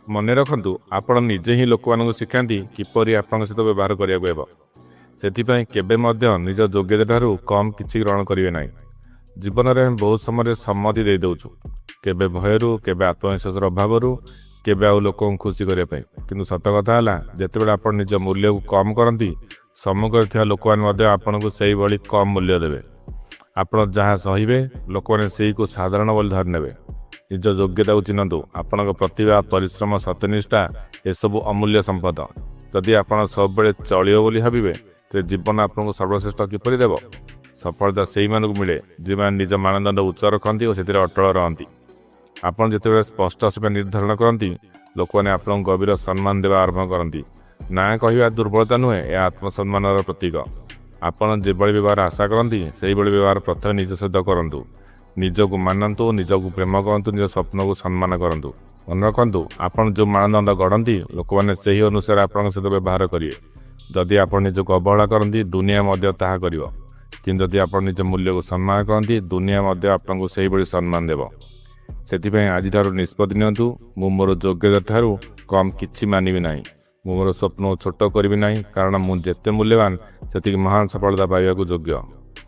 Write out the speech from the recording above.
ମନେ ରଖନ୍ତୁ, ଆପଣ ନିଜେ ହିଁ ଲୋକମାନଙ୍କୁ ଶିଖାନ୍ତି କିପରି ଆପଣଙ୍କ ସହିତ ବ୍ୟବହାର କରିବାକୁ ହେବ। ସେଥିପାଇଁ କେବେ ମଧ୍ୟ ନିଜ ଯୋଗ୍ୟତା ଠାରୁ କମ୍ କିଛି ଗ୍ରହଣ କରିବେ ନାହିଁ। ଜୀବନରେ ଆମେ ବହୁତ ସମୟରେ ସମ୍ମତି ଦେଇଦେଉଛୁ, କେବେ ଭୟରୁ, କେବେ ଆତ୍ମବିଶ୍ୱାସର ଅଭାବରୁ, କେବେ ଆଉ ଲୋକଙ୍କୁ ଖୁସି କରିବା ପାଇଁ। କିନ୍ତୁ ସତ କଥା ହେଲା, ଯେତେବେଳେ ଆପଣ ନିଜ ମୂଲ୍ୟକୁ କମ୍ କରନ୍ତି, ସମ୍ମୁଖରେ ଥିବା ଲୋକମାନେ ମଧ୍ୟ ଆପଣଙ୍କୁ ସେଇଭଳି କମ୍ ମୂଲ୍ୟ ଦେବେ। ଆପଣ ଯାହା ସହିବେ, ଲୋକମାନେ ସେଇକୁ ସାଧାରଣ ବୋଲି ଧରିନେବେ। ନିଜ ଯୋଗ୍ୟତାକୁ ଚିହ୍ନନ୍ତୁ। ଆପଣଙ୍କ ପ୍ରତିଭା, ପରିଶ୍ରମ, ସତ୍ୟନିଷ୍ଠା, ଏସବୁ ଅମୂଲ୍ୟ ସମ୍ପଦ। ଯଦି ଆପଣ ସବୁବେଳେ ଚଳିବ ବୋଲି ଭାବିବେ, ତେବେ ଜୀବନ ଆପଣଙ୍କୁ ସର୍ବଶ୍ରେଷ୍ଠ କିପରି ଦେବ? ସଫଳତା ସେଇମାନଙ୍କୁ ମିଳେ, ଯେଉଁମାନେ ନିଜ ମାନଦଣ୍ଡ ଉଚ୍ଚ ରଖନ୍ତି ଓ ସେଥିରେ ଅଟଳ ରହନ୍ତି। ଆପଣ ଯେତେବେଳେ ସ୍ପଷ୍ଟ ସୀମା ନିର୍ଦ୍ଧାରଣ କରନ୍ତି, ଲୋକମାନେ ଆପଣଙ୍କୁ ଗଭୀର ସମ୍ମାନ ଦେବା ଆରମ୍ଭ କରନ୍ତି। ନା କହିବା ଦୁର୍ବଳତା ନୁହେଁ, ଏହା ଆତ୍ମସମ୍ମାନର ପ୍ରତୀକ। ଆପଣ ଯେଭଳି ବ୍ୟବହାର ଆଶା କରନ୍ତି, ସେଇଭଳି ବ୍ୟବହାର ପ୍ରଥମେ ନିଜ ସହିତ କରନ୍ତୁ। ନିଜକୁ ମାନନ୍ତୁ, ନିଜକୁ ପ୍ରେମ କରନ୍ତୁ, ନିଜ ସ୍ୱପ୍ନକୁ ସମ୍ମାନ କରନ୍ତୁ। ମନେ ରଖନ୍ତୁ, ଆପଣ ଯେଉଁ ମାନଦଣ୍ଡ ଗଢ଼ନ୍ତି, ଲୋକମାନେ ସେହି ଅନୁସାରେ ଆପଣଙ୍କ ସହିତ ବ୍ୟବହାର କରିବେ। ଯଦି ଆପଣ ନିଜକୁ ଅବହେଳା କରନ୍ତି, ଦୁନିଆ ମଧ୍ୟ ତାହା କରିବ। କିନ୍ତୁ ଯଦି ଆପଣ ନିଜ ମୂଲ୍ୟକୁ ସମ୍ମାନ କରନ୍ତି, ଦୁନିଆ ମଧ୍ୟ ଆପଣଙ୍କୁ ସେଇଭଳି ସମ୍ମାନ ଦେବ। ସେଥିପାଇଁ ଆଜିଠାରୁ ନିଷ୍ପତ୍ତି ନିଅନ୍ତୁ, ମୁଁ ମୋର ଯୋଗ୍ୟତା ଠାରୁ କମ୍ କିଛି ମାନିବି ନାହିଁ। ମୁଁ ମୋର ସ୍ୱପ୍ନକୁ ଛୋଟ କରିବି ନାହିଁ, କାରଣ ମୁଁ ଯେତେ ମୂଲ୍ୟବାନ, ସେତିକି ମହାନ ସଫଳତା ପାଇବାକୁ ଯୋଗ୍ୟ।